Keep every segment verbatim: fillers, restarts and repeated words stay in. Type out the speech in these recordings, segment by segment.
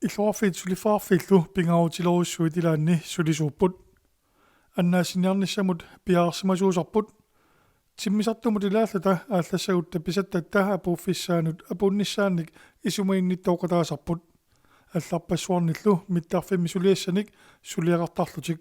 Illoqarfiit suliffeqarfiillu pingaarutilerujussuit ilaanni sulisuupput. Annaassiniarnissamut piareersimasuusarput. Timmisartumut ilaallata aallassagut tapisattatta apuuffissaanut apuunnissaannik isumaginnittooqataasarput. Allarpassuarnillu mittarfimmi suliassanik suliaqartarlutik.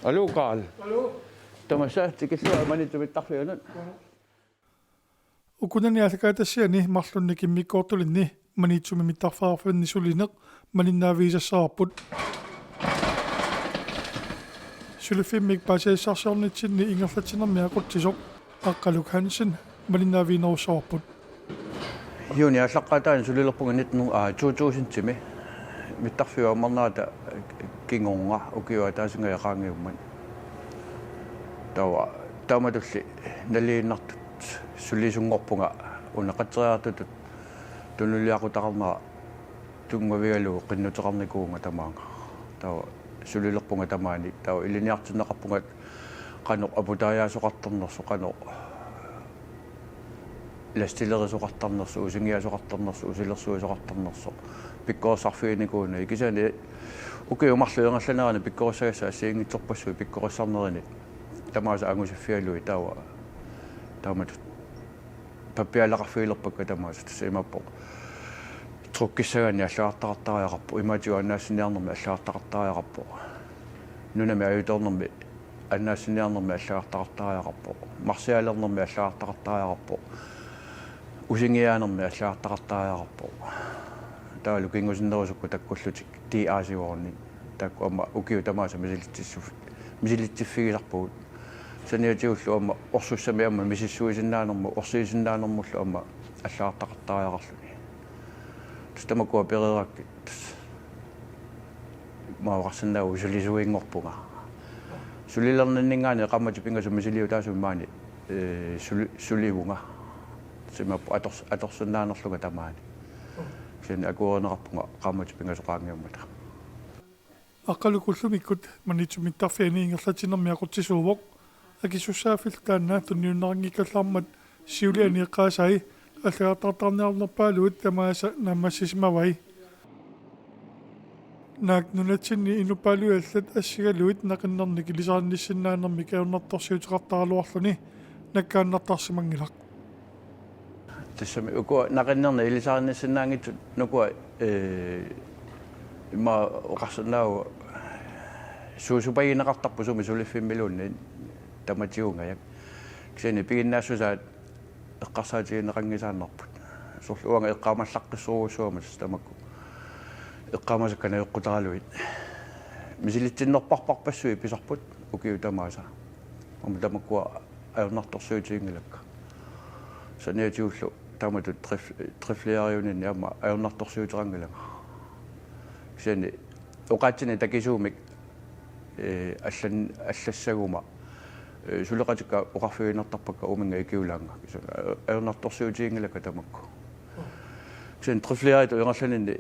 Aluu, Karl. Aluu. Tamassa tikilluarit Maniitsumi mittarfianut. Ukunani aallakaatitassiani marlunnik immikkoortulinni Maniitsumi mittarfeqarfinni sulineq malinnaavigisassavarput. Suliffimmik paasisassarsiornitsinni ingerlatsinermi aqutsisoq Aqqaluk Hansen malinnaaviginerussavarput. Juuni aallaqqaataani sulilerpunga nitten, aa, to tusindimi. Mittarfiup ammarnerata kingorna ukiup ataasinngajap qaangiummat. Taava taamatulli naligiinnartut sulisunngorpunga una qatseriartutut tunuliaqutaqarnera tunngavigalugu qinnuteqarnikuuvunga tamaanga. Taava sulilerpunga tamaani, taava ilinniartinneqarpunga qanoq aputaajaasoqartarnersoq, qanoq lastilerisoqartarnersoq, usingiasoqartarnersoq, usilersuisoqartarnersoq, pikkorissarfiginikuunani. Kisianni ukiut marluk ingerlanerani pikkorissagassat assigiinngitsorpassuit pikkorissarnerini tamaasa angusiffigalugit, taava taamatut pappialaqarfigilerpakka tamaasa, tassa imaappoq truckissagaanni allagartaqartariaqarpoq, imaatigut annaassiniarnermi allagartaqartariaqarpoq, nunami ajutoornermi annaassiniarnermi allagartaqartariaqarpoq, marsialernermi allagartaqartariaqarpoq, usingiaanermi allagartaqartariaqarpoq. Taavalu kingusinnerusukkut takkullutik T A C-orni. Taakku aamma ukiut tamaasa misilitsissu-, misilitsiffigisarpagut. Saniatigullu aamma orsussamik aamma misissuisinnaanermut, orsiisinnaanermullu aamma allagartaqartariaqarluni. Tassa tamakkua pereerakkit, tassa imaaqarsinnaavoq sulisuinngorpunga. Sulilerninninngaanniit qaammatit pingasut misiliutaasumik maani, ee, suli-, sulivunga. Tassa imaappoq ators-, atorsinnaanerlunga tamaani. Kisianni akuerineqarpunga qaammatit pingasut qaangiummata. Aqqaluk ullumikkut Maniitsumi mittarfiani ingerlatsinermi aqutsisuuvoq. Akisussaaffillu taanna tunniunneqanngikkallarmat siuliani eqqaasai allagartaqartarniarnerpaaluit tamaasa naammassisimavai. Naak nunatsinni inuppaaluit allat assigalugit naqinnernik ilisarinnissisinnaanermik ajornartorsiuteqartaraluarluni nakkaannartarsimanngilaq. Tassami ukua naqinnernik ilisarinissinnaanngitsut nukua, ee, immaqa oqarsinnaavoq suusupagineqartarpoq sumi suliffimmiluunniit tamatigunngajak. Kisianni piginnaassusaat eqqarsaatigineqanngisaannarput. Soorlu uanga eqqaamallaqqissorujussuugama tassa tamakku eqqaamasakka najoqqutaralugit. Misilitsinnerparparpassuit pisarput ukiut tamaasa. Aamma tamakkua ajornartorsiutiginngilakka. Saniatigullu taamatut drif-, driftlæreriuninni aamma ajornartorsiuteqanngilanga. Kisianni oqaatsinik takisuumik, ee, allan-, allassaguma, ee, suleqatikka oqarfigiinnartarpakka uuminnga ikiulaannga. Kisianni ajornartorsiutiginngilakka tamakku. Kisianni driftlærertut ingerlaninni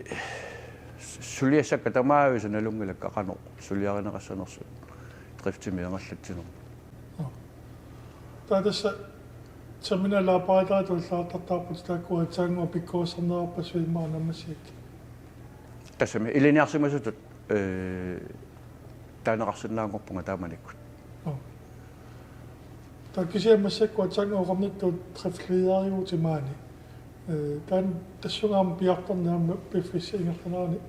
suliassakka tamaavisa nalunngilakka qanoq suliarineqassanersut driftimi ingerlatsinermi. Taava tassa terminalaapparaataatut allagartartaarput, taakkua aatsaannguaq pikkorissarneqarpassuit immaqa naammassigakkit. Tassami ilinniarsimasutut, ee, taaneqarsinnaanngorpunga taamanikkut. Taava kisianni massakkut aatsaannguaq oqarnittut driftlæreriuvutit maani. Ee, taanna tassunga aamma piartorneq aamma piffissap ingerlanerani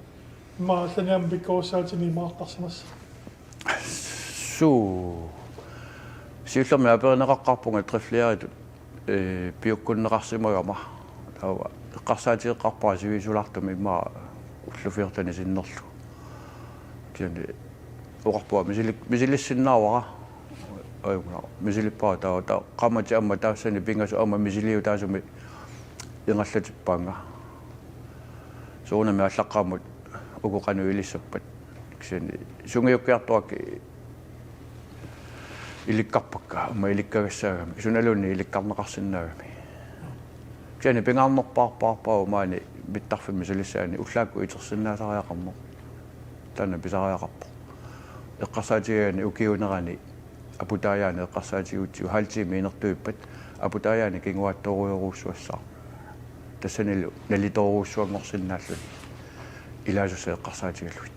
immaqa allanik aamma pikkorissaatinik imaartarsimassaq. Suu. Siullermik aperineqaqqaarpunga driftlærertut, ee, piukkunneqarsimagama. Taava eqqarsaatigeqqaarpara sivisulaartumik immaqa ullut fjortenit sinnerlugu. Kisianni oqarpunga misili-, misilissinnaavara. Ajunngilaq, misilippara taava, taava qaammatit aamma taassani pingasut aamma misiliutaasumik ingerlatippaannga. Soorunami aallaqqaammut uku qanoq ilissappat. Kisianni sungiukkiartorakkit ilikkarpakka, aamma ilikkagassaagami. Sunaluunniit ilikkarneqarsinnaagami. Kisianni pingaarnerpaarpaarpara maani mittarfimmi sulissaani ullaakkut itersinnaasariaqarneq. Taanna pisariaqarpoq. Eqqarsaatigaanni ukiuunerani aputaajaaneq eqqarsaatigigatsigu halv time inertuippat aputaajaaneq kinguaattoorujorujussuassaaq. Tassanilu nalitoorujussuanngorsinnaalluni ilaasussat eqqarsaatigalugit.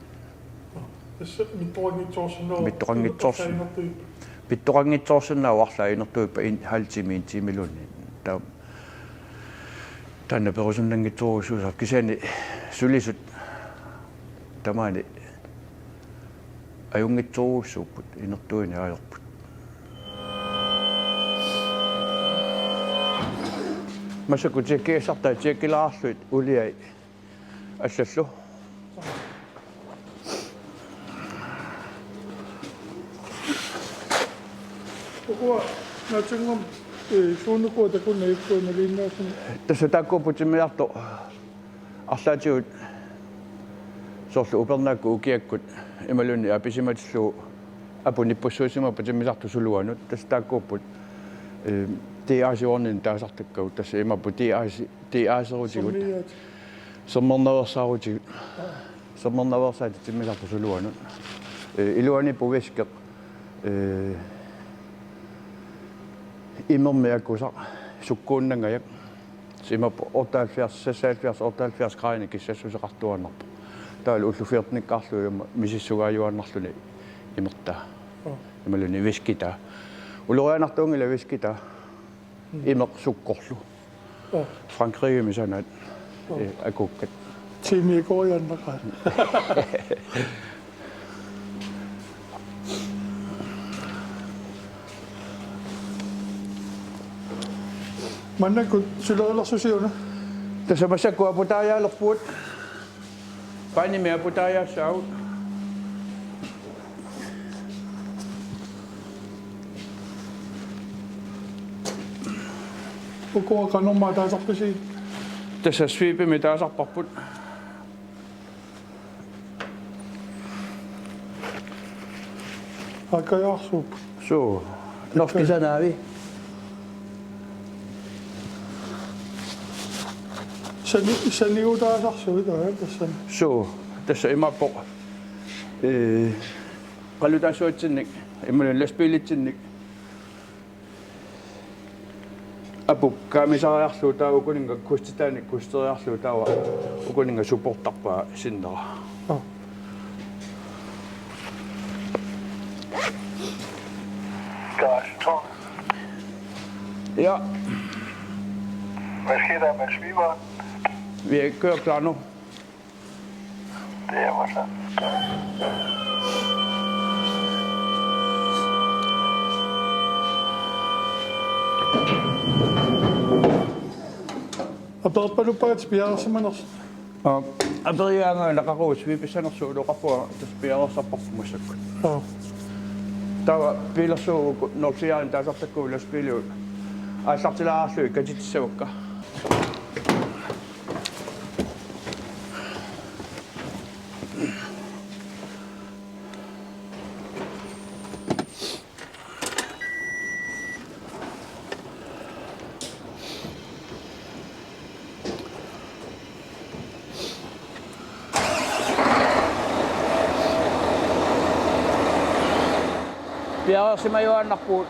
Tassa mittoqanngitsoorsinnaavoq. Mittoqanngitsoors-, Tassa inertuippat. Mittoqanngitsoorsinnaavoq arlaat inertuippat in-, halv time, en time-luunniit. Taa-, taanna perusunnanngitsorujussuusarpoq kisianni sulisut tamaani ajunngitsorujussuupput inertuineq ajorput. Massakkut tjekkigassartaa tjekkilaarlugit uliai allallu. Ukua naatsinngormat, eh, suunukua takuneq ukua imaluinnaasumik. Tassa taakkuupput timmisartoq arlaatigut soorlu upernaakkut ukiakkut imaluunniit apisimatillugu aput nippussuusimappat timmisartoq suluanut. Tassa taakkuupput, eh, D A C-orninni taasartakkagut, tassa imaappoq D A C, D A C-erutigut. Sermiiaat. Sermernaveersaarutigut. Sermernaveersaatit timmisartoq suluanut. Eh, iluaniippoq væske, eh, imermik akusaq sukkuunnangajak. Imaappoq otteoghalvfjerds, seksoghalvfjerds, otteoghalvfjerds graadini kissassuseqartuaannarpoq. Taavalu ullut fjortenikkaarlugit aamma misissugaajuaannarluni imertaa. Joo. Imaluunniit væskitaa. Ulorianartuunngilaq væskitaa. Mm. Imeq sukkorlu. Joo. Frankrigimi sanaat. Joo. Eh, akuukkat. Tiimiikoriannaqaat. Maannakkut sulerilersusi una? Tassa massakkut aputaajaalerpugut. Paanimi aputaajaassaagut. Ukua qanormaa taasarpisi? Tassa sweepimi taasarparput. Akajaarsuup. Suu. Norskit sanaavi. Sani-, sanigutaasarsuit, aa, tassani. Suu. Tassa imaappoq, eh, qalutaassuatsinnik, imaluunniit lastbiilitsinnik. Apup kaamisariarlugu taava ukuninnga kustitaanik kusteriarlugu taava ukuninnga supportarpaa sinnera. Joo. Gaastoon. Ja. Hvad sker der med sviber? Vi kører klar nu. Det er mig så. Aperpaluppaat piareersimanersoq. Aa, aperigaangaana qaqugu sviipissanersoq, uloqarpunga tassa piareersarparput massakkut. Aa. Taava biilersuuvugut nul fire taasartakkagut lastbiiligut aallartilaarlugit katitissavakka. Piareersimajuaannarpugut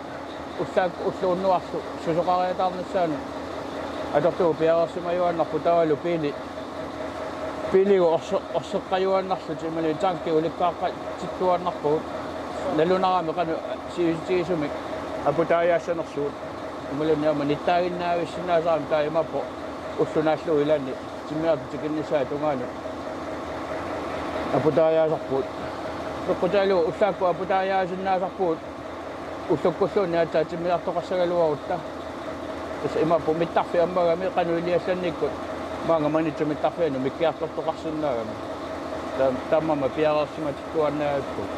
ullaak ulloq unnuarlu susoqariataarnissaanut atortugut piareersimajuaannarpugut taavalu biili, biiligut orse-, orseqqajuaannarlutik imaluunniit tankit ulikkaaqqatittuaannarpagut nalunarami qanoq sivisutigisumik aputaajaassanersugut imaluunniit aamma nittaaginnaavissinnaasarami taava imaappoq ulloq naallugu ilaanni timmisartoq tikinnissaata tungaanut aputaajaasarpugut. Peqqutaalluni ullaakkut aputaajaasinnaasarpugut ullukkulluunniit aatsaat timmisartoqassagaluarutta. Tassa imaappoq mittarfiit ammagami qanoq iliallannikkut maanga Maniitsumi mittarfianut mikkiartortoqarsinnaagami. Taam-, taamaammat piareersimatittuaannarpugut.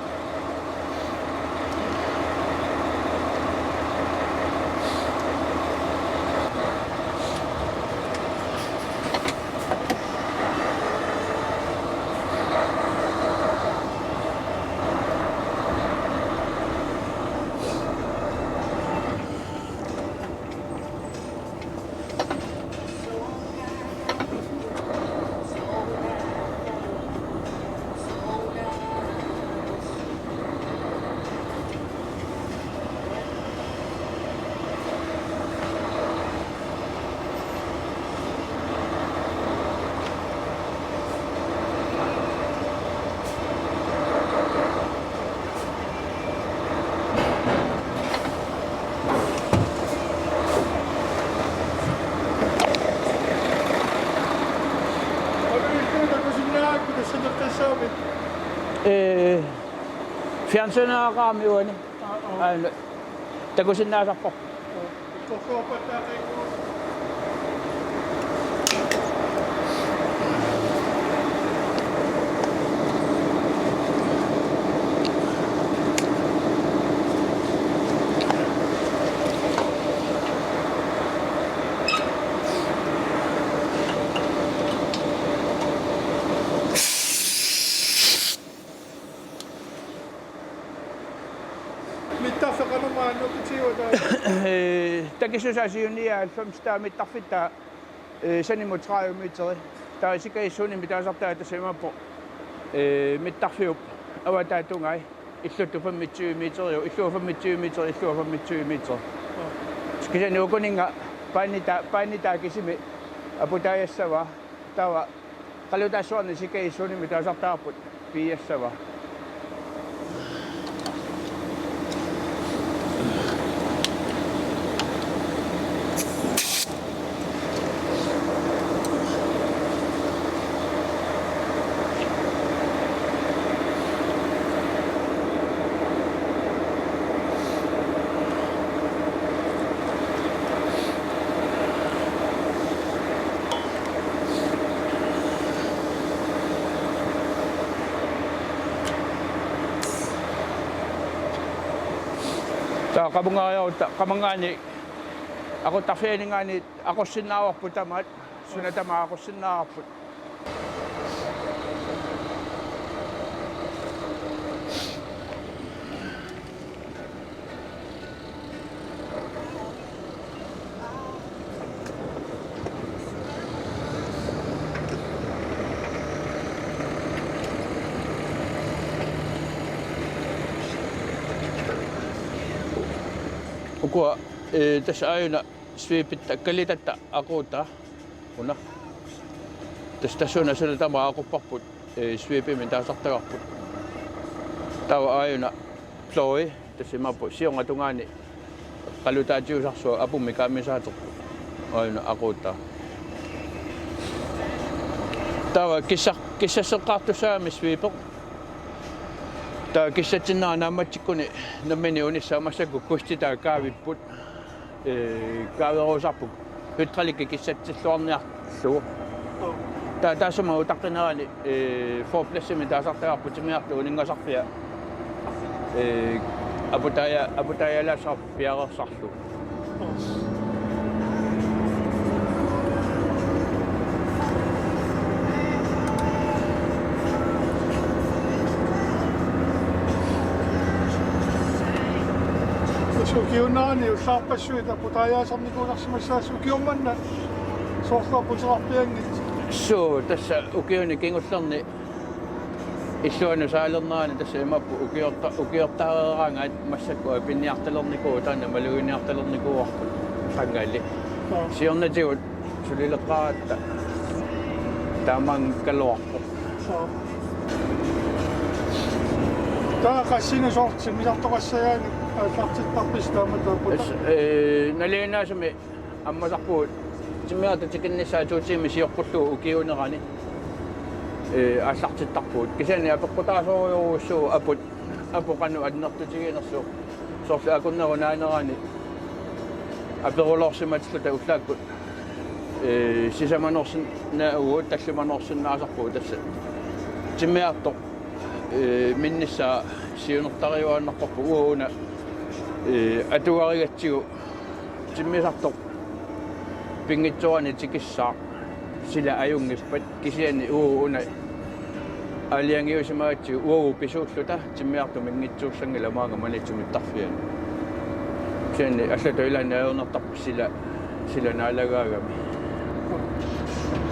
Ee, fjernsyneqarami uani. Aa, aa. Aana. Takusinnaasarpoq. Mittarfeqarnermut nukitsiuata. Ee, takissusaa siunia halvfems taava mittarfittaa, ee, sanimut tredive meteri. Taava sikajissuunimi taasartaa tassa imaappoq, ee, mittarfiup avataa tungai. Illuttut femogtyve meteriuvoq, illuat femogtyve meter, illuat femogtyve meter. Kisianni ukuninnga paannitaa, paannitaa kisimi aputaajassavaa. Taava qalutaassuarnik sikajissuunimi taasartagarput piiassavaa. Taava qamungaariarutta, qamungaani aquttarfianinngaanniit aqussinnaavarput tamaat, suna tamaat aqussinnaavarput. Ukua, ee, tassa aajuna sweepitta, kalitatta aquutaa. Una. Tassa tassuuna suna tamaat aqupparput, ee, sweepimik taasartagarput. Taava aajuna pløje, tassa imaappoq siorna tungaani qalutaatiusarsuaq apummi kaammisaaterput. Aajuna aquutaa. Taava kissa-, kissasseqqaartussaagamik sweepeq. Taava kissatsinnera naammatsikkuni nammineq unissaa massakkut kustitaa kaavipput. Ee, kaaveruusarput. Hydralikki kissatsilluarniarlugu. Taava taassuma utaqqinerani, ee, four plusimi taasartagarput timmisartoq uninngasarfia. Ee, aputaaja-, aputaajalaassaaq piareersarlugu. Tassa ukiuunerani ullaarpassuit aputaajaasarnikuusarsimassaasi ukiormanna soorlu aputeqarpianngitsoq. Suu, tassa ukiuni kingullerni illuanut saalernerani tassa imaappoq ukiorta-, ukiortaareeraangat massakkut apinniartalernikuuvoq taanna maluginiartalernikuuarput qangali. Aa. Siornatigut sulileqqaaratta taamaanngikkaluarpoq. Aa. Taava qassinik soorlu timmisartoqassagaanik aallartittarpisi taamatut aputaa? As-, ee, nalinginnaasumik ammasarpugut timmisartoq tikinnissaa to tiimit sioqqullugu ukiuunerani, ee, aallartittarpugut. Kisianni apeqqutaasorujussuuvoq aput, aput qanoq annertutiginersoq. Soorlu akunnerup naanerani aperuloorsimatilluta ullaakkut, ee, sisamanoorsinnaavugut, tallimanoorsinnaasarpugut tassa. Timmisartoq, ee, minnissaa siunertariuaannarparput uagut una, ee, atugarigatsigu timmisartoq pinngitsoorani tikissaaq sila ajunngippat kisianni uagut una aalajangiusimagatsigu uagut pisuulluta timmisartoq minngitsuussanngilaq maanga Maniitsup mittarfiani. Kisianni allatut ilaanni ajornartarpoq sila, sila naalagaagami.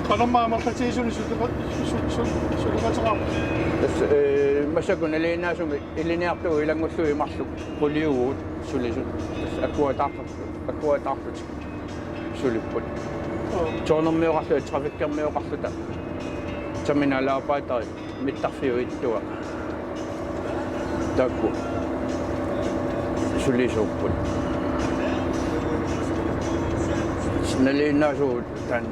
Qanormaa amerlatigisuni suliqa-, su-, su-, suliqateqarpa? Tassa, ee, massakkut nalinginnaasumik ilinniartugut ilanngullugit marluk quliuvugut sulisut. Tassa akuataarlutik, akuataarlutik sulipput. Aa. Toornermioqarluta, trafikkermioqarluta, terminalarbejderit, mittarfiup ittua. Taakku sulisuupput. Nalinginnaasugut taanna.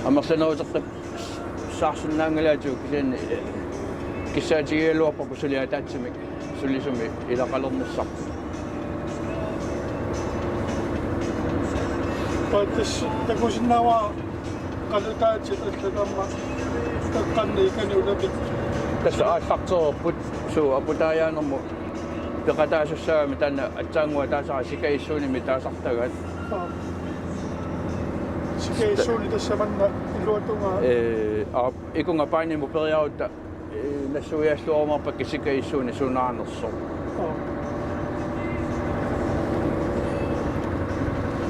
Amerlaneruteqqissaarsinnaanngilaatigut kisianni, ee, Kissaatigigaluarparput suli ataatsimik sulisumik ilaqalernissarput. Tassa takusinnaavara qalutaatit allat aamma taqqanni ikani ulapit. Tassa aallartereerput suu aputaajaanermut peqataasussaagami taanna aatsaannguaq taasara sikagissuunimi taasartagaat. Sikagissuuni tassa manna iluatungaa. Ee, aap, ikunga paanimut periarutta ee, nassuiaalluarumaarpakka sikagissuunik sunaanersoq.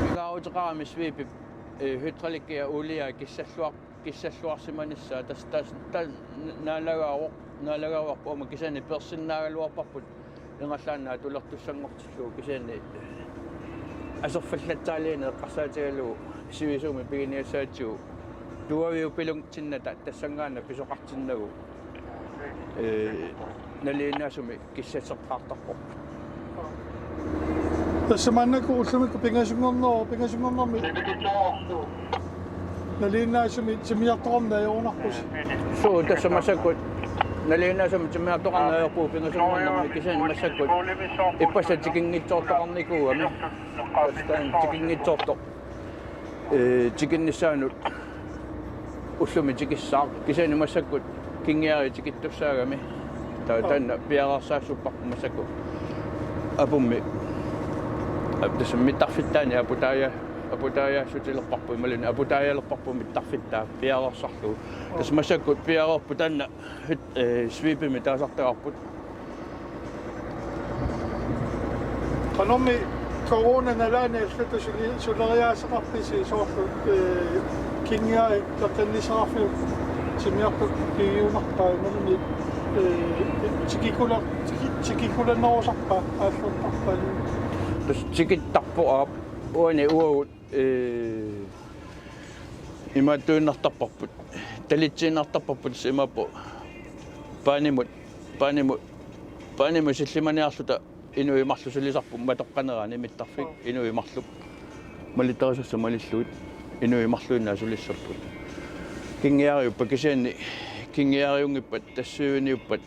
Pingaaruteqarami sweepip ee, hydraulikkia uulia kissalluar-, kissalluarsimanissaa tas-, tas-, ta-, naalagaavoq, naalagaavoq uuma kisianni peersinnaagaluarparput ingerlaannaq tulertussanngortillugu kisianni aserfallatsaaliineq eqqarsaatigalugu sivisuumik piginiassagatsigu tuaviupilutsinnata tassanngaannaq pisoqartinnagu. Ee, nalinginnaasumik kissaseqqaartarpoq. Tassa maannakkut ullumikkut pingasunngornerup, pingasunngornermi nalinginnaasumik timmiartoqarneq ajorunarpusi. Suu, tassa massakkut nalinginnaasumik timmiartoqarneq ajorpugut pingasunngornermi kisianni massakkut ippassaq tikinngitsoortoqarnikuugami. Tassa taanna tikinngitsoortoq. Ee, tikinnissaanut ullumi tikissaaq. Kisianni massakkut kingiari tikittussaagami. Ta-, taanna piareersaassupparput massakkut. Apummi. Ap-, tassa mittarfittaani aputaaja-, aputaajaassutilerparput imaluunniit aputaajalerparput mittarfittaa piareersarlugu. Tassa massakkut piareerput taanna Ee, sweepimik taasartagarput. Qanormi corona nalaani allatut suli-, suleriaaseqarpisi soorlu, ee, kingiarik peqqinnissaqarfiup timmiartup pigiunarpaa imaluunniit, ee, tikikula-, tiki-, tikikulannerusarpaa aallertarpaa? Tassa tikittarpoq aap uani uagut, ee, imaattuinnartarparput. Talitsiinnartarparput tassa imaappoq paanimut, paanimut, paanimut sillimaniarluta inuit marluk sulisarput matoqqanerani mittarfik inuit marluk. Malittarisassat malillugit inuit marluinnaat sulissapput. Kingiariuppat kisianni kingiariunngippat tassuiniuppat.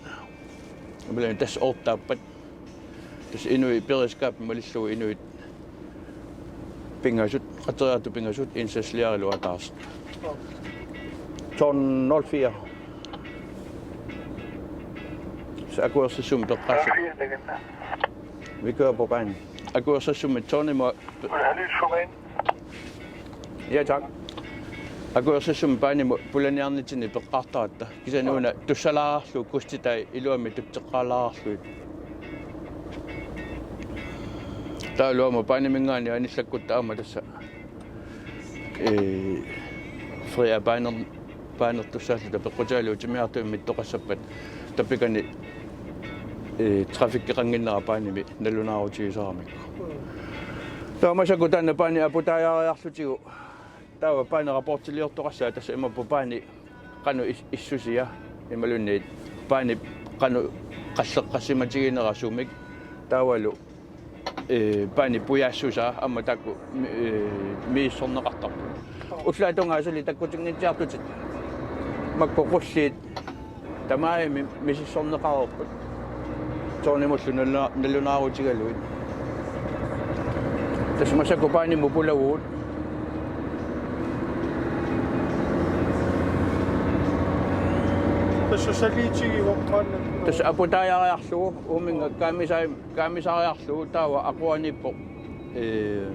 Imaluunniit tassa oortaappat. Tassa inuit beredskabit malillugu inuit pingasut, qateriartut pingasut indsatsliarilu ataaseq. Tårn nul fire. Tassa akuersissummik peqqaassapput. Vi kører på banen. Akuersissummik tårnimut. Ja, tak. Akuersissummik paanimut pulaniarnitsinni peqqaartaratta. Kisianni una tussalaarlugu kustitai iluamik tutseqqaalaarlugit. Taavalu aamma paaniminngaanniit anillakkutta aamma tassa, ee, fria paaner-, paanertussaalluta peqqutigalugu timmiartumik mittoqassappat tappikani, ee, trafikkeqannginnera paanimi nalunaarutigisaramikku. Taava massakkut taanna paani aputaajaariarlutigu. Taava paani rapportiliortoqassaaq tassa imaappoq paani qanoq is-, issusia imaluunniit paani qanoq qalleqqassimatiginera sumik taavalu, ee, paani pujaassusaa aamma taakku, ee, misissorneqartarput. Ullaap tungaa suli takkutinngitsiartutit makku qulliit Tamarmik misissorneqareerput. Tårnimullu naluna-, nalunaarutigalugit. Tassa massakkut paanimut pulavugut. Tassa saliitigivoq maanna. Tassa aputaajariarlugu uuminnga kaamisa-, kaamisariarlugu taava aquaniippoq. Ee,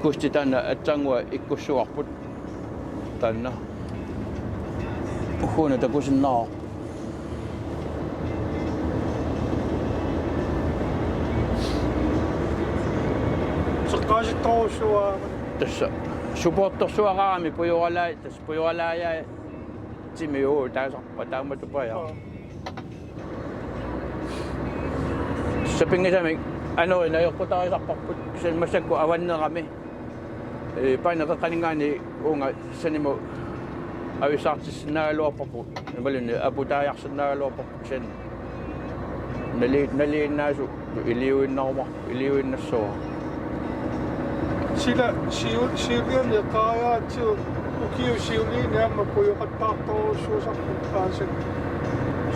kusti taanna aatsaannguaq ikkussuarput taanna. Uhuuna takusinnaavoq. Seqqaasittorujussuuara. Tassa supportersuaqarami pujoralaa-, tassa pujoralaajaatimi uu taasarpaa taamatut pajaa. Sapinngisamik anori najoqqutarisarparput kisianni massakkut avannerami. Ee, paani qeqqaninngaanniit uunga sanimut avissaartissinnaagaluarparput. Imaluunniit aputaajarsinnaagaluarparput kisianni. Nali-, nalinginnaasut iliuinnaruma-, iliuinnassuuara. Sila siu-, siuliani eqqaariaratsigu ukiut siuliini aamma pujoqattaartorujussuusarput aasiit.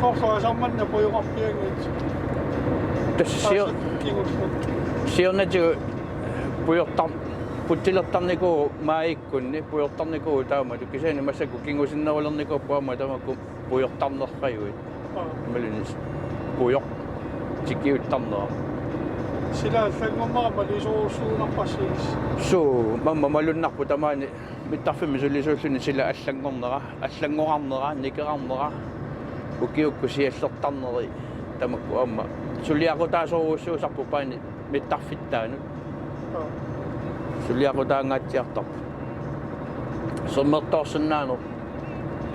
Orsoq asammanna pujoqarpianngitsoq. Tassa sio-, kingulleq. Siornatigut pujortar-, putsilertarnikuuvoq maajikkunni, pujortarnikuuvoq taamatut, kisianni massakkut kingusinnerulernikuupput aamma tamakku pujortarnerrajuit. Aa. Imaluunniit pujoq tikiuttarnera. Sila allanngornera malugisorujussuugunarparsi? Suu, aamma malunnarpoq tamaani mittarfimmi sulisuulluni sila allanngornera, allanngorarnera, nikerarnera, ukiukkut siallertarneri, tamakku aamma. Suliaqutaasorujussuusarput paani mittarfittaanut. Aa. Suliaqutaangaatsiartarput. Sermertoorsinnaaneq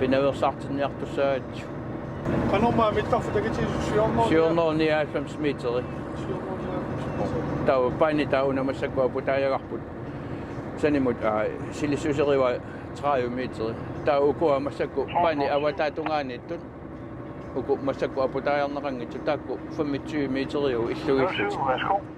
pinaveersaartinniartussaagatsigit. Qanormaa mittarfik takitigisut? Syv hundrede nioghalvfems meteri. Syv hundrede nioghalvfems. Taava paani taava una massakkut aputaajagarput. Sanimut, aa, silissuserivaa tredive meteri. Taava ukua massakkut paani avataatungaaniittut. Uku massakkut aputaajarneqanngitsut taakku femogtyve meteriuvoq illugiillutik.